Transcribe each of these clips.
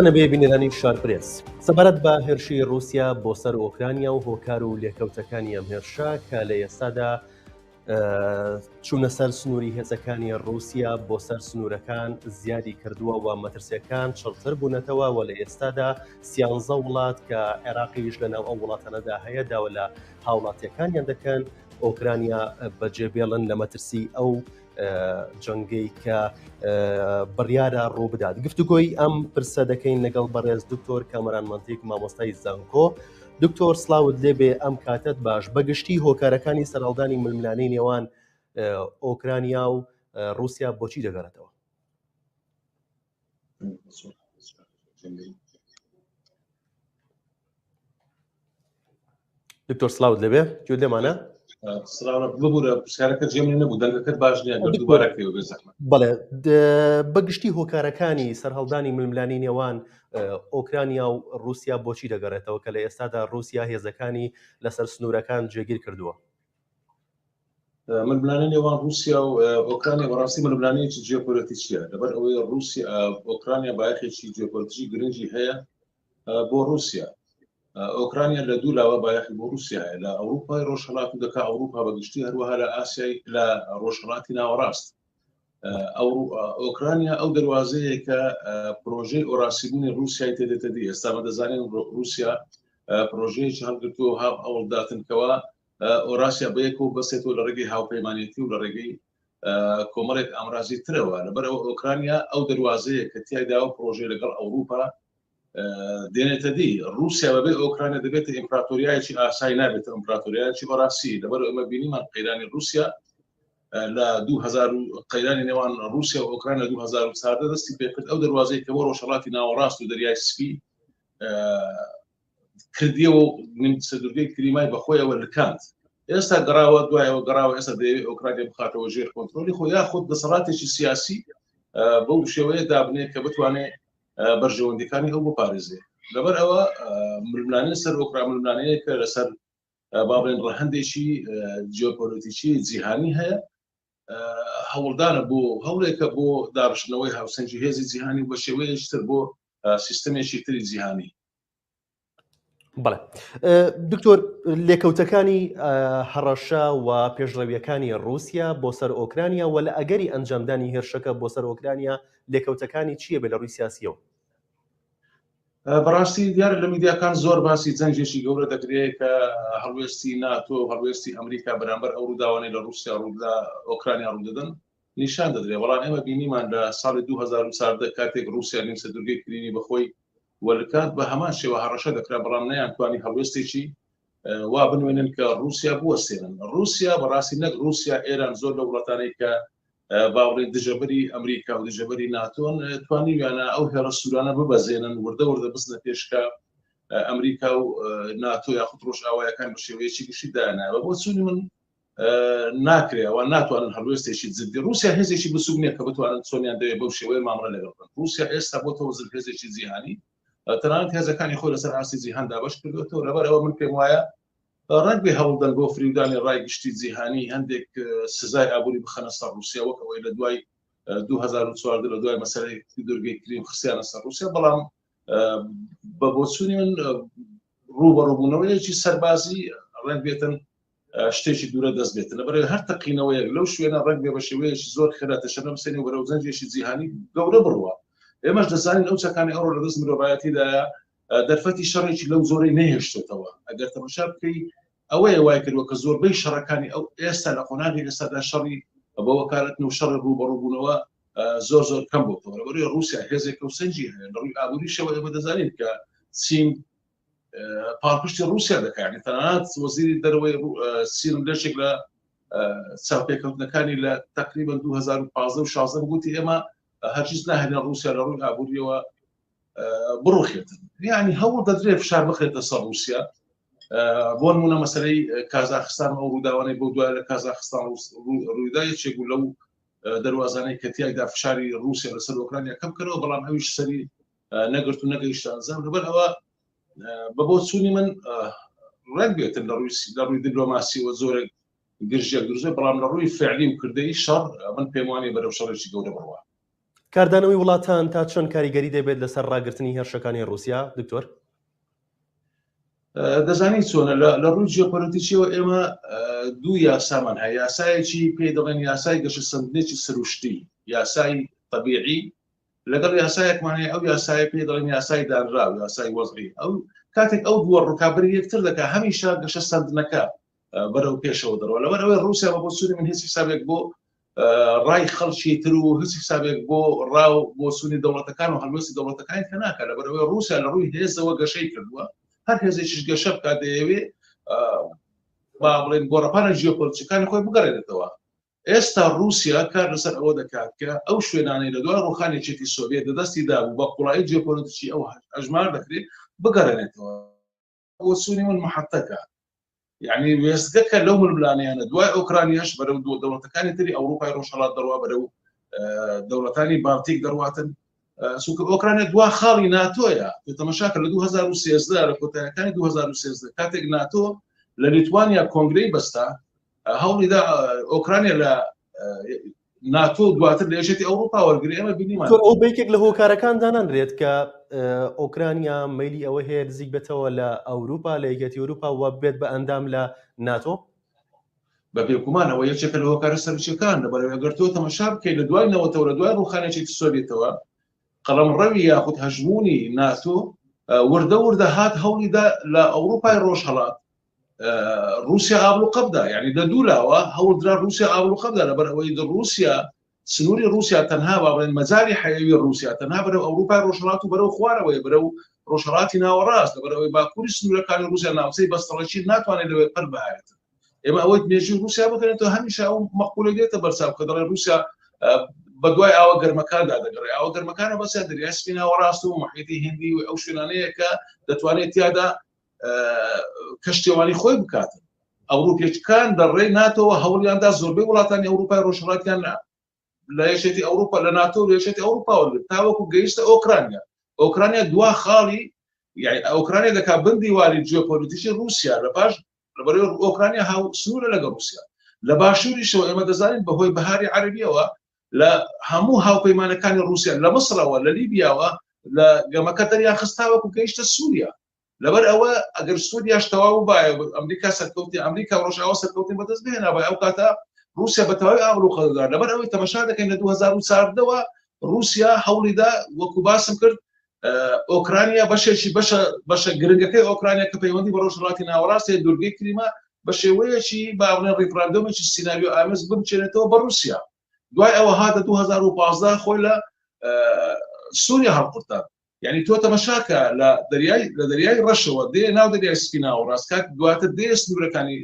سڵاوتان نەبێ بینەرانی شار پرێس. سەبارەت بە هێرشی ڕووسیا بۆ سەر ئۆکرانیا و هۆکار و لێکەوتەکانی ئەم هێرشە کە لە ئێستادا چوونە سەر سنووری هێزەکانی ڕووسیا بۆ سەر سنوورەکان زیادی کردووە و مەترسیەکان چڕتر بوونەتەوە و لە ئێستادا سیانزە وڵات کە عێراقیش لە ناو ئەو وڵاتانەدا هەیە داوا لە هاوڵاتیەکانیان دەکەن ئۆکرانیا بەجێبێڵن لە مەترسی ئەو جەنگەی کە بڕیارە ڕووبدات گفتوگۆی ئەم پرسە دەکەین لەگەڵ بەڕێز دکتۆر کامەران مەنتیک مامۆستای زانکۆ دکتۆر سلااوت لێبێ ئەم کاتت باش بەگشتی هۆکارەکانی سەرهەڵدانی ململانەی نێوان ئۆکرانیا و رووسیا بۆچی دەگەڕێتەوە؟ دکتۆر سلااوت لەبێ گوێ لێمانە ببوورە پرسیارەکە جێم نەبوو دەنگەکەت باش نییە دووبارە کەیەوە بێ زەحمەت بەڵێ بەگشتی هۆکارەکانی سەرهەڵدانی ململانی نێوان ئۆکرانیا و رووسیا بۆچی دەگەڕێتەوە کە لە ئێستادا رووسیا هێزەکانی لەسەر سنوورەکان جێگیر کردووە ململانێ نێوان رووسیا و ئۆکرانیا بەڕاستی ململانێکی جیۆپۆلەتیکیە لەبەر ئەوەی رووسیا ئۆکرانیا بایەخێکی جیۆپۆلەتیکی گرنگی هەیە بۆ رووسیا ئۆکرانیا لە دوو لاوە بایەخی بۆ رووسیا هەیە لە ئەوروپای ڕۆژهەڵات و دەکا ئەوروپا بەگشتی هەروەها لە ئاسیای لە ڕۆژهەڵاتی ناوەڕاست ئۆکرانیا ئەو دەواازەیە کە پرۆژەی ئۆراسیبوونی رووسای تێدێتە دی ئێستا بە دەزانین رووسیا پرۆژەیەکی هەڵگرتووە هاو ئەوڵداتنکەوە ئۆراسیا بەیەکەوە بەسێتەوە لە ڕێگەی هاوپەیمانێتی و لە ڕێگەی کۆمەڵێک ئامرازی ترەوە لەبەرەوە ئۆکرانیا ئەو دەواازەیە کە تیایداوە پرۆژەی لەگەڵ ئەوروپا دێنێتە دی رووسیا بەبێ ئۆکرانیا دەبێتە ئیمپراتۆریایەکی ئاسایی نابێتە ئیمپراتۆریایەکی بەڕاستی لەبەر ئەمە بینیمان قەیرانی رووسیا لە 2000 قەیرانی نێوان رووسیا و ئۆکرانیا 2014 دەستی پێکرد ئەو دەواازەی کە بۆ ڕۆژهەڵاتی ناوەڕاست و دەریای سپی کردیەوە و نیمچە دوورگەی کریمای بەخۆیەوە لکاند ئێستا گەڕاوە دوایەوە گەڕاوە ئێستا دەیەوێت ئۆکرانیا بخاتەوە ژێر کۆنترۆلی خۆ یاخود دەسەڵاتێکی سیاسی بەو شێوەیە دابنێ کە بتوانێت بەرژەوەندیەکانی ئەو بپارێزێ لەبەر ئەوە ململانێ سەر ئۆکرا ململانەیەکە لەسەر با بڵێن ڕەهەندێکی جیۆپۆلیتیکی جیهانی هەیە هەوڵدانە بۆ هەوڵێکە بۆ داڕشتنەوەی هاوسەنگی هێزی جیهانی و بە شێوەیەکی تر بۆ سیستمێکی تری جیهانی. بەڵێ دکتۆر لێکەوتەکانی هەڕەشە و پێشڕەویەکانی رووسیا بۆ سەر ئۆکرانیا و لە ئەگەری ئەنجامدانی هێرشەکە بۆ سەر ئۆکرانیا لێکەوتەکانی چییە بێ لە ڕووی سیاسیەوە؟ بەڕاستی دیارە لە میدیاکان زۆر باسی جەنگێکی گەورە دەکرێت کە هەڵوێستی ناتۆ و هەڵوێستی ئەمریکا بەرامبەر ئەو ڕووداوانەی لە رووسیا ڕوو لە ئۆکرانیا ڕوودەدەن نیشان دەدرێت بەڵام ئێمە بینیمان لە ساڵی 2014 کاتێک رووسیا نیمچە دوورگەی کریمی بەخۆی وەلکات بە هەمان شێوە هەڕەشە دەکرا بەڵام نەیانتوانی هەڵوێستێکی وا بنوێنن کە رووسیا بوەستێنن رووسیا بەڕاستی نەک رووسیا ئێران زۆر لە وڵاتانەی کە با بڵێن دژەبەری ئەمریکا و دژەبەری ناتۆن توانیویانە ئەو هێڵە سوورانە ببەزێنن وردە وردە بزنە پێشکە ئەمریکا و ناتۆ یاخود ڕۆژئاوایەکان بە شێوەیەکی گشتی دایانایەوە بۆ چوونی من ناکرێ ئەوان ناتوانن هەڵوێستێکی جددی رووسیا هێزێکی بچووک نییە کە بتوانن چۆنیان دەوێت بەو شێوەیە مامەڵە لەگەڵ بکەن رووسیا ئێستا بۆتەوە زلهێزێکی جیهانی تەنانەت هێزەکانی خۆی لەسەر ئاستی جیهان دابەش کردوێتەوە لەبەرەوە من پێم وایە ڕەنگ بێ هەوڵدەن بۆ فریودانی ڕای گشتی جیهانی هەندێک سزای ئابووری بخەنە سەر رووسیا وەک ئەوەی لە دوای 2014 لە دوای مەسەلەی دوورگەی کریم خستیانە سەر رووسیا بەڵام بە بۆچوونی من ڕووبەڕووبوونەوەیەکی سەربازی ڕەنگ بێتن شتێکی دوورە دەست بێت لەبەر هەر تەقینەوەیەک لەو شوێنە ڕەنگ بێ بە شێوەیەکی زۆر خێرا تەشەنە بسێنێ و بەرەو جەنگێکی جیهانی گەورە بڕوا ئێمەش دەزانین ئەو چەکانی ئەوڕۆ لە دەست مرۆڤایەتیدایە دەرفەتی شەڕێکی لەو زۆرەی نەهێشتێتەوە ئەگەر تەماشا بکەی ئەوەیە وای کردووە کە زۆربەی شەڕەکانی ئەو ئێستا لە قۆناغی ئێستادا شەڕی بە وەکالەتن و شەڕی ڕووبەڕووبوونەوە زۆر زۆر کەم بۆتەوە لەبەرەوەی ڕووسیا هێزێکە و سەنجی هەیە لە ڕووی ئابووریشەوە ئێمە دەزانین کە چین پاڵپشتی ڕووسیا دەکات تەنانەت وەزیری دەرەوەی چین لەشێک لە چاوپێکەوتنەکانی لە تقریبا 2015 و 16 گوتی ئێمە هەرگیز ناهێنە ڕووسیا لە ڕووی ئابووریەوە بڕوخێتن یعنی هەوڵ دەدرێت فشار بخرێتە سەر ڕووسیا بۆ نمونە مەسەلەی کازاخستان و ئەو ڕووداوانەی بۆ دوای لە کازاخستان ڕوویدا یەکێک بوو لەو دەروازانەی کە تیایدا فشاری ڕووسیا لەسەر ئۆکرانیا کەم کردەوە بەڵام ئەویش سەری نەگرت و نەگەیشتە ئەنجام لەبەر ئەوە بە بۆچوونی من ڕێک بێتن لە ڕووی لە ڕووی دیپلۆماسیەوە زۆرێک گرژیەک دروستە بەڵام لە ڕووی فعلی و کردەی شەڕ من پێم وانیە بەرەو شەڕێکی گەورە بڕوا. کاردانەوەی وڵاتان تا چەند کاریگەری دەبێت لەسەر ڕاگرتنی هێرشەکانی ڕووسیا دکتۆر؟ دەزانی چۆنە لە ڕووی جیۆپۆلەتیکیەوە ئێمە دوو یاسامان هەیە یاسایەکی پێی دەڵێن یاسای گەشەسەندنێکی سروشتی یاسای طبیعی لەگەڵ یاسایەکمان هەیە ئەو یاسایە پێی دەڵێن یاسای دانراو یاسای وەزعی ئەو کاتێک ئەو دووە ڕکابەری یەکتر دەکات هەمیشە گەشەسەندنەکە بەرەو پێشەوە دەڕۆ لەبەر ئەوەی ڕووسیا بە بۆچوونی من هیچ حسابێک بۆ ڕای خەڵکی تر و هیچ حسابێک بۆ ڕاو بۆ سونی دەوڵەتەکان و هەڵوێستی دەوڵەتەکانی کە ناکە لەبەر ئەوەی ڕووسیا لە ڕووی هێزەوە گەشەی کردووە هەر هێزێکیش گەشە بکات دەیەوێ با بڵێن گۆڕەپانە جیۆپۆلیتیکانی خۆی بگەڕێنێتەوە ئێستا ڕووسیا کار لەسەر ئەوە دەکات کە ئەو شوێنانەی لە دوای ڕوخانی یەکێتی سۆڤیەت لە دەستی دابوو بە قوڵایی جیۆپۆلیتیکی ئەو ئەژمار دەکرێت بگەڕێنێتەوە. بۆچوونی من محەتەکە یعنی وێستگەکە لەو ململانێیانە دوای ئۆکرانیاش بەرەو دوو دەوڵەتەکانی تری ئەوروپای ڕۆژهەڵات دەڕوا بەرەو دەوڵەتانی بالتیک دەڕواتن چونکە ئۆکرانیا دوا خاڵی ناتۆیە تەمەشاکە لە 2013 لە کۆتایەکانی 2013 کاتێک ناتۆ لە لیتوانیا کۆنگرەی بەستا هەوڵیدا ئۆکرانیا لە ناتۆ دواتر لە یەکێتی ئەوروپا وەرگری ئێمە بینیمان ئەو بە یەکێک لە هۆکارەکان دانانرێت کە ئۆکرانیا مەیلی ئەوە هەیە نزیک بێتەوە لە ئەوروپا لە یەکێتی ئەوروپا و بێت بە ئەندام لە ناتۆ؟ بە بێگومانەوە یەکێکە لە هۆکارە سەرەکیەکان لەبەرئەوەی ئەگەر تۆ تەمەشا بکەیت لە دوای نەوەتەوە لە دوای ڕووخانی یەکێتی سۆڤێتەوە قەڵەمڕەوی یاخود هەژموونی ناتۆ وردە وردە هات هەوڵیدا لە ئەوروپای ڕۆژهەڵات رووسیا ئابلوقە بدا یعنی لە دوو لاوە هەوڵدرا رووسیا ئابلوقە بدا لەبەر ئەوەی رووسیا سنووری رووسیا تەنها با بڵێن مەجای حەیەوی رووسیا تەنها بەرەو ئەوروپای ڕۆژهەڵات و بەرەو خوارەوەی بەرەو ڕۆژهەڵاتی ناوەڕاست لەبەر ئەوەی باکووری سنوورەکانی رووسیا ناوچەی بەستەڵەکی ناتوانێت لەوێ پەل بهاوێت ئێمە ئەوەی مێژوی رووسیا بخوێنێتەوە هەمیشە ئەو مەقولە دێتە بەرچاو کە دەڵێ رووسیا بە دوای ئاوە گەرمەکاندا دەگەڕێ ئاوە گەرمەکانە بەسە دەریای سپی ناوەڕاست و محیطی هندی و ئەو شوێنانەیە کە دەتوانێت تیادا کەشتیوانی خۆی بکات ئەوروپیەکان لە ڕێی ناتۆوە هەوڵیاندا زۆربەی وڵاتانی ئەوروپای ڕۆژهەڵاتیان لە یەکێتی ئەوروپا لە ناتۆ و یەکێتی ئەوروپا وەرگرت تاوەکو گەیشتە ئۆکرانیا ئۆکرانیا دوا خاڵی یعنی ئۆکرانیا دەکات بن دیواری جیۆپۆلیتیکی رووسیا لە پاش لەبەرەوەی ئۆکرانیا هاو سنوورە لەگەڵ رووسیا لە باشووریشەوە ئێمە دەزانین بەهۆی بەهاری عەرەبیەوە لە هەموو هاوپەیمانەکانی رووسیا لە مصرەوە لە لیبیاوە لە گەمەکە دەریان خستاوەکو گەیشتە سووریا لەبەر ئەوە ئەگەر سووریاش تەواو بایە ئەمریکا سەرکەوتی ئەمریکا و ڕۆژئاوا سەرکەوتن بەدەست بهێنابای ئەو کاتە رووسیا بە تەواوی ئابڵوقە دەدا لەبەر ئەوەی تەمەشا دەکەین لە 2014ەوە رووسیا هەوڵیدا وەکو باسم کرد ئۆکرانیا بەشێکی بەشە بەشە گرنگەکەی ئۆکرانیا کە پەیوەندی بە ڕۆژهەڵاتی ناوەڕاست هەیە دوورگەی کریما بە شێوەیەکی با بڵێن ڕیفراندۆمێکی سیناریۆ ئامێز بمچێنێتەوە بە رووسیا دوای ئەوە هاتە 2015 خۆی لە سووریا هەڵقورتان یعنی تۆ تەمەشاکە لە دەریای لە دەریای ڕەشەوە دێ ناو دەریای سپی ناوەڕاست کات دواتر دێ سنوورەکانی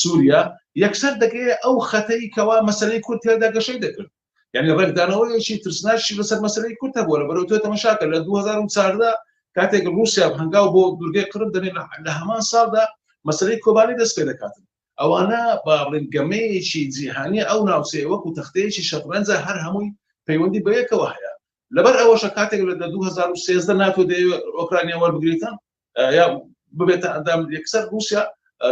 سووریا یەکسەر دەگەیە ئەو خەتەی کەوا مەسەلەی کورد تێدا گەشەی دەکرد یعنی ڕێکدانەوەیەکی ترسناکشی لەسەر مەسەلەی کورد هەبووە لەبەرەوە تۆ تەمەشاکە لە 2014 کاتێک رووسیا هەنگاو بۆ دوورگەی قرم دەنێت لە هەمان ساڵدا مەسەلەی کۆبانی دەست پێ دەکاتن ئەوانە با بڵێن گەمەیەکی جیهانی ئەو ناوچەیە وەکو تەختەیەکی شەترەنجە هەر هەمووی پەیوەندی بەیەکەوە هەیە لەبەر ئەوەشە کاتێک لە 2013 ناتۆ دەیەوێت ئۆکرانیا وەربگریتن یا ببێتە ئەندام یەکسەر رووسیا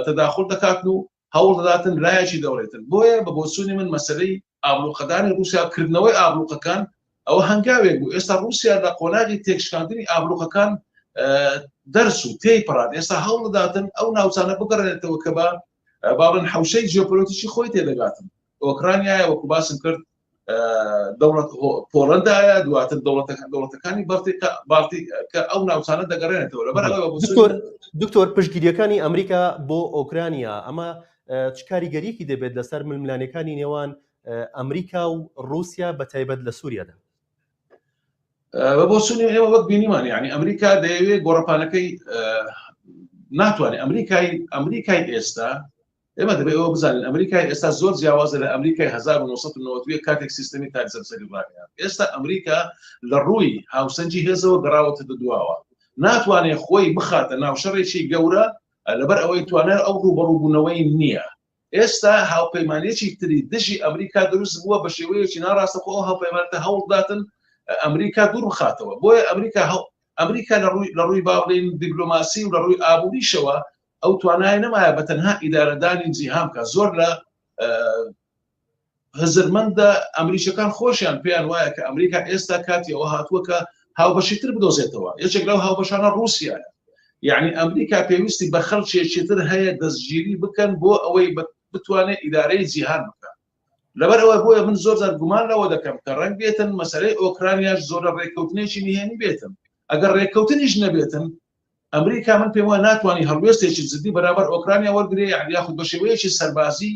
تەداخل دەکاتن و هەوڵ دەداتن لایەکی دەوڵێتن بۆیە بە بۆچوونی من مەسلەی ئابلوقەدانی رووسیا کردنەوەی ئابلوقەکان ئەوە هەنگاوێک بوو ئێستا رووسیا لە قۆناغی تێکشکاندنی ئابلوقەکان دەرس و تێی پەڕات ئێستا هەوڵ دەداتن ئەو ناوچانە بگەڕێنێتەوە کە بە باڵن حوشەی جیۆپۆلیتیکی خۆی تێدەگاتن ئۆکرانیایە وەکو باسم کرد دەوڵەت پۆڵندایە دواتر دەوڵەتەکان دەوڵەتەکانی بەڵتیقە باڵتی کە ئەو ناوچانە دەگەڕێنێتەوە لەبەر دکتۆر دکتۆر پشتگیریەکانی ئەمریکا بۆ ئۆکرانیا ئەمە چ کاریگەریەکی دەبێت لەسەر ململانێکانی نێوان ئەمریکا و رووسیا بە تایبەت لە سووریادا؟ بە بۆچوونی ئێمە وەک بینیمان یعنی ئەمریکا دەیەوێت گۆڕەپانەکەی ناتوانێت ئەمریکای ئەمریکای ئێستا ئێمە دەبێت ئەوە بزانین ئەمریکای ئێستا زۆر جیاوازە لە ئەمریکای 1991 کاتێک سیستەمی تاک جەمسەری ڕاگەیاند. ئێستا ئەمریکا لە ڕووی هاوسەنگی هێزەوە گەڕاوەتە دواوە، ناتوانێت خۆی بخاتە ناو شەڕێکی گەورە لەبەر ئەوەی توانای ئەو ڕووبەڕووبوونەوەی نییە. ئێستا هاوپەیمانێکی تری دژی ئەمریکا دروست بووە بە شێوەیەکی ناڕاستەخۆ ئەو هاوپەیمانەتە هەوڵداتن ئەمریکا دوور بخاتەوە. بۆیە ئەمریکا ئەمریکا لە ڕووی لە ڕووی با بڵێین دیپلۆماسی و لە ڕووی ئابووریشەوە ئەو توانای نەمایە بە تەنها ئیدارەدانی جیهان بکات زۆر لە هزرمەندە ئەمریکیەکان خۆشیان پێیان وایە کە ئەمریکا ئێستا کاتی ئەوە هاتووە کە هاوبەشی تر بدۆزێتەوە، یەکێک لەو هاوبەشانە ڕووسیایە. یعنی ئەمریکا پێویستی بە خەڵکێکی تر هەیە دەستگیری بکەن بۆ ئەوەی بتوانێت ئیدارەی جیهان بکات. لەبەر ئەوە بۆیە من زۆر جار گومان لەوە دەکەم کە ڕەنگ بێتن مەسەلەی ئۆکرانیاش زۆرە ڕێککەوتنێکی نهێنی بێتن، ئەگەر ڕێککەوتنیش نەبێتن ئەمریکا من پێم وایە ناتوانانی هەڵوێستێکی جدی بەرامبەر ئۆکرانیا وەرگێ یعنی یاخود بە شێوەیەکی سەربازی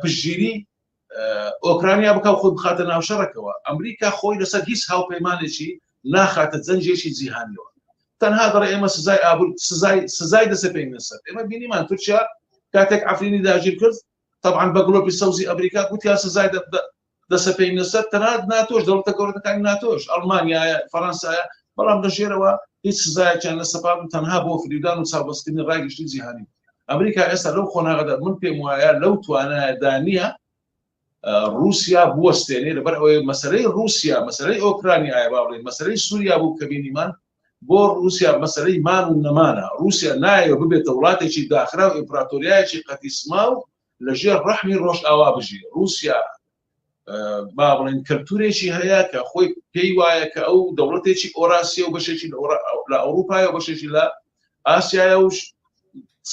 پشتگیری ئۆکرانیا بکە خۆی بخاتە ناو شەڕەکەوە. ئەمریکا خۆی لەسەر هیچ هاوپەیمانێکی ناخاتە جەنگێکی جیهانیەوە، تەنها دەڵێ ئێمە سزای ئابوور سزای سزای دەسەپێنە سەر. ئێمە بینیمان تورکیا کاتێک عەفرینی داگیر کرد طبعا بە گڵۆپی سەوزی ئەمریکا گوتیان سزای دەسەپێنە سەر، تەنانەت ناتۆش دەوڵەتە گەورەکانی ناتۆش ئەڵمانیایە فەرەنسایە، بەڵام لە ژێرەوە هیچ سزایەکیان نەسەپاند و تەنها بۆ فریودان و چاوبەستکردنی ڕای گشتی جیهانی. ئەمریکا ئێستا لەو قۆناغەدا من پێم وایە لەو توانایەدا نییە رووسیا بوەستێنێ، لەبەر ئەوەی مەسەلەی رووسیا مەسەلەی ئۆکرانیایە با بڵێین مەسەلەی سووریا بوو کە بینیمان بۆ رووسیا مەسەلەی مان و نەمانە. رووسیا نایەوێ ببێتە وڵاتێکی داخراو ئیمپراتۆریایەکی قەتیسماو لەژێر ڕەحمی ڕۆژئاوا بژی. رووسیا با بڵێن کەلتورێکی هەیە کە خۆی پێی وایە کە ئەو دەوڵەتێکی ئۆراسیە و بەشێکی لە ئەوروپایە و بەشێکی لە ئاسیایە و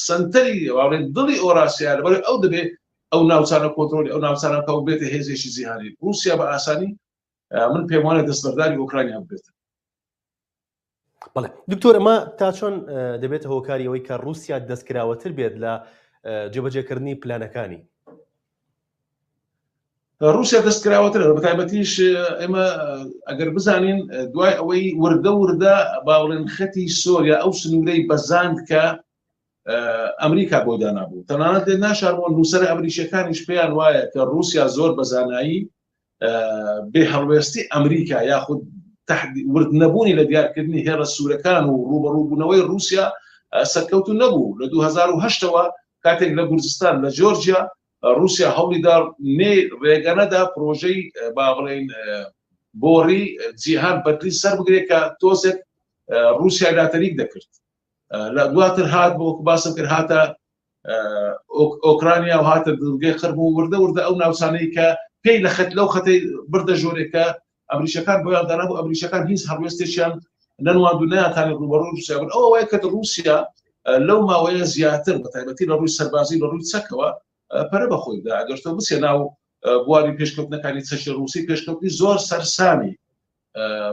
سنتەری واڵێن دڵی ئۆراسیا لەبەر ئەو دەبێت ئەو ناوچانە کۆنترۆلی ئەو ناوچانە کە بێتە هێزێکی جیهانی. رووسیا بە ئاسانی من پێم وانە دەستبەرداری ئۆکرانیا ببێت. بەڵێ دکتۆر، ئەمە تا چۆن دەبێتە هۆکاری ئەوەی کە رووسیا دەستکراوەتر بێت لە جێبەجێکردنی پلانەکانی؟ رووسیا دەستکراوەتر بە تایبەتیش ئێمە ئەگەر بزانین دوای ئەوەی وردە وردە باوڵێن خەتی سۆریا ئەو سنوورەی بەزاند کە ئەمریکا بۆ دانابوو، تەنانەت لێ ناشارمەوە نووسەرە ئەمریکیەکانیش پێیان وایە کە رووسیا زۆر بەزانایی بێ هەڵوێستی ئەمریکا یاخود ورد نەبوونی لە دیارکردنی هێڵە سوورەکان و ڕوبەڕووبوونەوەی رووسیا سەرکەوتو نەبوو. لە 2008ەوە کاتێک لە گورجستان لە جۆرجیا رووسیا هەوڵیدا نێ ڕێگەنەدا پرۆژەی با بڵێین بۆڕی جیهان بەرلی سەر بگرێت کە تۆزێک رووسیا لاتەریک دەکرد. لە دواتر هات بۆ باسم کرد هاتە ئۆکرانیا و هاتە دورگەی قرم و وردە وردە ئەو ناوچانەی کە پێی لە خەت لەو خەتەی بردە ژۆرێکە ئەمریکەکان بۆیان دانابوو. ئەمریکەکان هیچ هەڵوێستێکیان نەنواند و نەیانتوانی ڕووبەڕووی رووسیا بن. ئەوە وای کرد رووسیا لەو ماوەیە زیاتر بە تایبەتی لە ڕووی سەربازی لە ڕووی چەکەوە پەرە بە خۆی بدا. ئەگەر تۆ بچێ ناو بواری پێشکەوتنەکانی چەکی ڕووسی پێشکەوتنی زۆر سەرسامی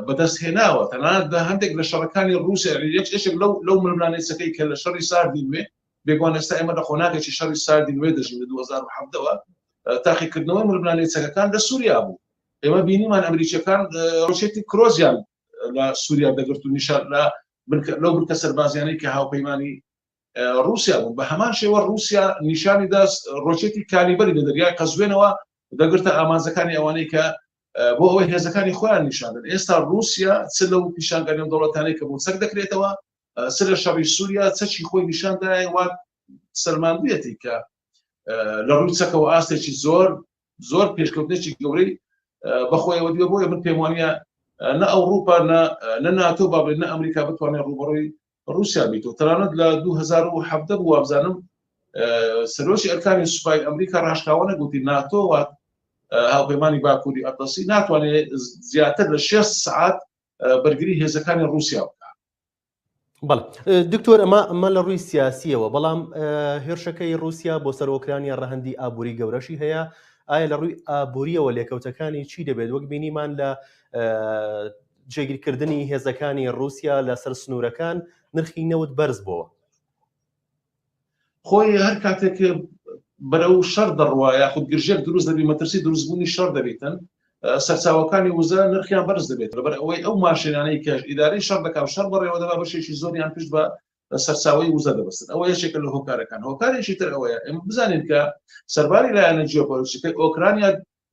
بەدەست هێناوە، تەنانەت لە هەندێک لە شەڕەکانی ڕووسیا یەک یەکێک لەو لەو ململانێ چەکەی کە لە شەڕی ساردی نوێ بێگومان ئێستا ئێمە لە قۆناغێکی شەڕی ساردی نوێ دەژین لە 2017ەوە تاقیکردنەوەی ململانێ چەکەکان لە سووریا بوو. ئێمە بینیمان ئەمریکیەکان ڕۆکێتی کرۆزیان لە سووریا دەگرت و نیشان لە لەو بنکە سەربازیانەی کە هاوپەیمانی ڕووسیا بوون. بە هەمان شێوە ڕووسیا نیشانی دا ڕۆکێتی کالیبەری لە دەریای قەزوێنەوە دەگرتە ئامانجەکانی ئەوانەی کە بۆ ئەوەی هێزەکانی خۆیان نیشاندن. ئێستا ڕووسیا چ لەو پیشانگە نێودەوڵەتانەی کە بۆ چەک دەکرێتەوە چ لە شەڕی سووریا چەکی خۆی نیشاندایە و سەلماندویەتی کە لە ڕووی چەکەوە ئاستێکی زۆر زۆر پێشکەوتنێکی گەورەی بەخۆیەوە دیوە. بۆیە من پێم وانە نە ئەوروپا نە ناتۆ با بڵێن نە ئەمریکا بتوانێت ڕووبەڕووی ڕووسیا بیتەوە. تەنانەت لە 2017 بوو وابزانم سەرۆکی ئەرکانی سوپای ئەمریکا ڕاشکاوانە گوتی ناتۆ هاوپەیمانی باکووری ئەتڵەسی ناتوانێت زیاتر لە 6 سعات بەرگری هێزەکانی ڕووسیا بکات. بەڵێ دکتۆر، ئەمە ئەمە لە ڕووی سیاسیەوە، بەڵام هێرشەکەی ڕووسیا بۆ سەر ئۆکرانیا ڕەهەندی ئابووری گەورەشی هەیە. ئایا لە ڕووی ئابووریەوە لێکەوتەکانی چی دەبێت؟ وەک بینیمان لە جێگیرکردنی هێزەکانی ڕووسیا لەسەر سنوورەکان نرخی نەوت بەرز بۆوە. خۆی هەر کاتێک بەرەو شەڕ دەڕوا یاخود گرژێک دروست دەبی مەترسی دروستبوونی شەڕ دەبیتن سەرچاوەکانی وزە نرخیان بەرز دەبێت لەبەر ئەوەی ئەو ماشێنانەی کە ئیدارەی شەڕ دەکا و شەڕ بەڕێوە دەبا بەشێکی زۆریان پشت بە سەرچاوەی وزە دەبەستن. ئەوە یەکێکە لە هۆکارەکان. هۆکارێکی تر ئەوەیە ئێمە بزانین کە سەرباری لایەنە جیۆپۆلیتیکەکەی ئۆکرانیا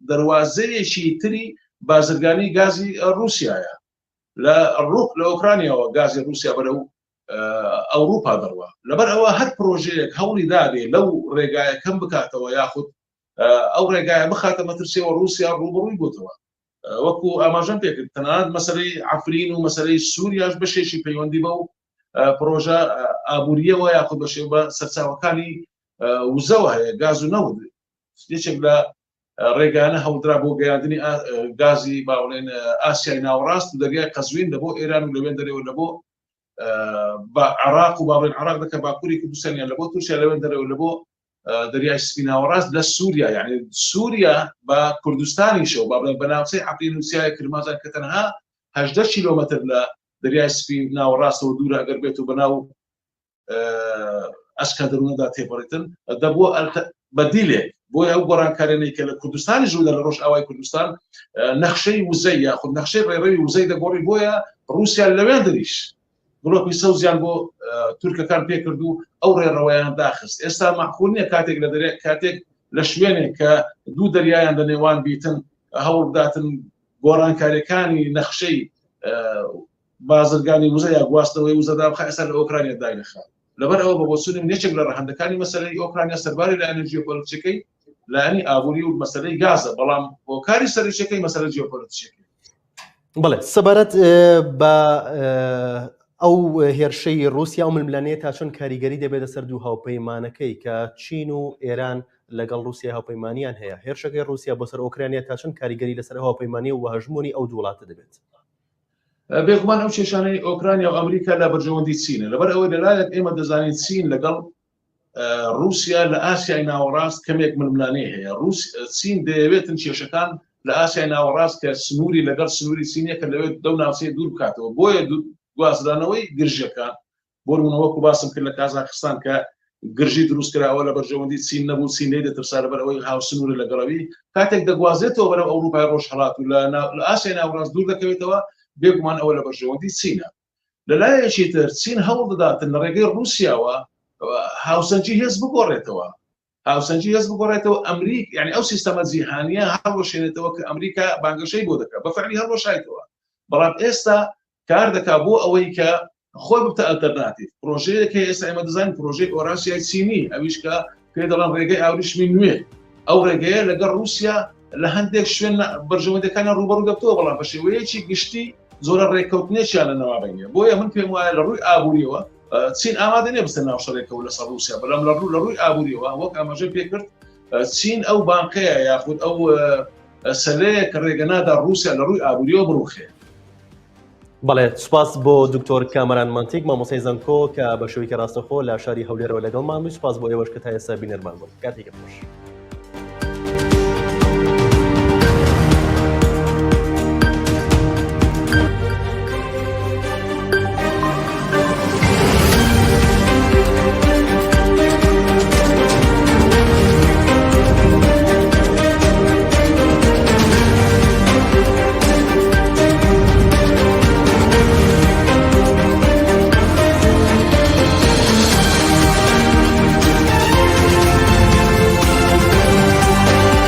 دەروازەیەکی تری بازرگانی گازی ڕووسیایە. لە ڕوک لە ئۆکرانیاوە گازی ڕووسیا بەرەو ئەوروپا دەڕوا. لەبەر ئەوە هەر پرۆژەیەک هەوڵی دابێ لەو ڕێگایە کەم بکاتەوە یاخود ئەو ڕێگایە بخاتە مەترسیەوە ڕووسیا ڕووبەڕووی بۆتەوە. وەکو ئاماژەم پێکرد تەنانەت مەسەلەی عەفرین و مەسەلەی سووریاش بەشێکی پەیوەندی بەو پرۆژە ئابووریەوە یاخود بە شێوە بە سەرچاوەکانی وزەوە هەیە، گاز و نەوت یەکێک لە. ڕێگانە هەوڵدرا بۆ گەیاندنی گازی باوڵێن ئاسیای ناوەڕاست و دەریای قەزوین لە بۆ ئێران و لەوێن دەرەوە لە بۆ بە عراق و باڵێن عراق دەکە باکووری کوردستانیان لە بۆ تورکیا لەوێن دەرەوە لە بۆ دەریای سپی ناوەڕاست لە سووریا یعنی سووریا بە کوردستانیشەوە با بڵێن بە ناوچەی عەفرین و چیای کرماشان کە تەنها 18 کیلۆمەتر لە دەریای سپی ناوەڕاستەوە دوورە ئەگەر بێت و بەناو ئەسکەندەرونەدا تێپەڕێتن دەبووە بەدیلێک بۆیە ئەو گۆڕانکاریانەی کە لە کوردستانی ژوودە لە ڕۆژئاوای کوردستان نەخشەی وزەی یاخود نەخشەی ڕێڕەوی وزەی دەگۆڕی بۆیە ڕووسیا لەوێن دەریش گڵۆپی سەوزیان بۆ تورکەکان پێکرد و ئەو ڕێڕەوەیان داخست ئێستا معقول نییە کاتێک لە دەرێ کاتێک لە شوێنێک کە دوو دەریایان لە نێوان بیتن هەوڵ بداتن گۆڕانکاریەکانی نەخشەی بازرگانی وزە یا گواستنەوەی وزەدا بخە ئێستا لە ئۆکرانیا داینەخا لەبەر ئەوە بە بۆچوونی من یەکێک لە ڕەهەندەکانی مەسەلەی ئۆکرانیا سەرباری لایەنە جیۆپۆلیتیکەکەی لایەنی ئابووری و مەسەلەی گازە بەڵام هۆکاری سەرەکیەکەی مەسەلە جیۆپۆلیتیکەکەی. بەڵێ سەبارەت بە ئەو هێرشەی رووسیا و ململانێ تا چۆن کاریگەری دەبێتە سەر دوو هاوپەیمانەکەی کە چین و ئێران لەگەڵ رووسیا هاوپەیمانیان هەیە هێرشەکەی رووسیا بۆ سەر ئۆکرانیا تا چەند کاریگەری لەسەر هاوپەیمانی و هەژموونی ئەو دوو وڵاتە دەبێت؟ بێگومان ئەو کێشانەی ئۆکرانیا و ئەمریکا لە بەرژەوەندی چینە لەبەر ئەوەی لەلایەک ئێمە دەزانین چین لەگەڵ رووسیا لە ئاسیای ناوەڕاست کەمێک ململانێ هەیە رووس چین دەیەوێتن کێشەکان لە ئاسیای ناوەڕاست کە سنووری لەگەڵ سنووری چینیە کە لەوێت دەو ناوچەیە دوور بکاتەوە بۆیە گوازرانەوەی گرژەکان بۆ نمونە وەکو باسم کرد لە کازاخستان کە گرژی دروست کراوە لە بەرژەوەندی چین نەبوو چین لێی دەترسا لەبەر ئەوەی هاوسنوورە لەگەڵەوی کاتێک دەگوازێتەوە بەرەو ئەوروپای ڕۆژهەڵات و لە ئاسیای ناوەڕاست دوور دەکەوێتەوە بێگومان ئەوە لە بەرژەوەندی چینە لەلایەکی تر چین هەوڵ دەداتن لە ڕێگەی ڕووسیاوە هاوسەنگی هێز بگۆڕێتەوە هاوسەنگی هێز بگۆڕێتەوە ئەمریک یعنی ئەو سیستەمە جیهانیە هەڵوەشێنێتەوە کە ئەمریکا بانگەشەی بۆ دەکات بە فعلی هەڵوەشایتەوە بەڵام ئێستا کار دەکات بۆ ئەوەی کە خۆی ببتە ئەلتەرناتیڤ پرۆژەیەک هەیە ئێستا ئێمە دەزانین پرۆژەی ئۆراسیای چینی ئەویش کە پێ دەڵێن ڕێگەی ئاوریشمی نوێ ئەو ڕێگەیە لەگەڵ رووسیا لە هەندێک شوێن بەرژەوەندەکانیان ڕوبەڕوو دەبتەوە بەڵام بە شێوەیەکی گشتی زۆرە ڕێککەوتنێکیان لە ناوابینە بۆیە من پێم وایە لە ڕووی ئابووریەوە چین ئامادە نیە بچێتە ناو شەڕێکەوە لەسەر رووسیا بەڵام لە ڕوو لە ڕووی ئابووریەوە وەک ئاماژە پێکرد چین ئەو بانقەیە یاخود ئەو سەلەیە کە ڕێگە نادا رووسیا لە ڕووی ئابووریەوە بڕوخێ. بەڵێ سوپاس بۆ دکتۆر کامەران مەنتیک مامۆستای زانکۆ کە بە شێوەیەکی ڕاستەخۆ لە شاری هەولێرەوە لەگەڵمان بوو سوپاس بۆ ئێوەش کە تا ئێستا بینەرمان بوون کاتێکی خۆش.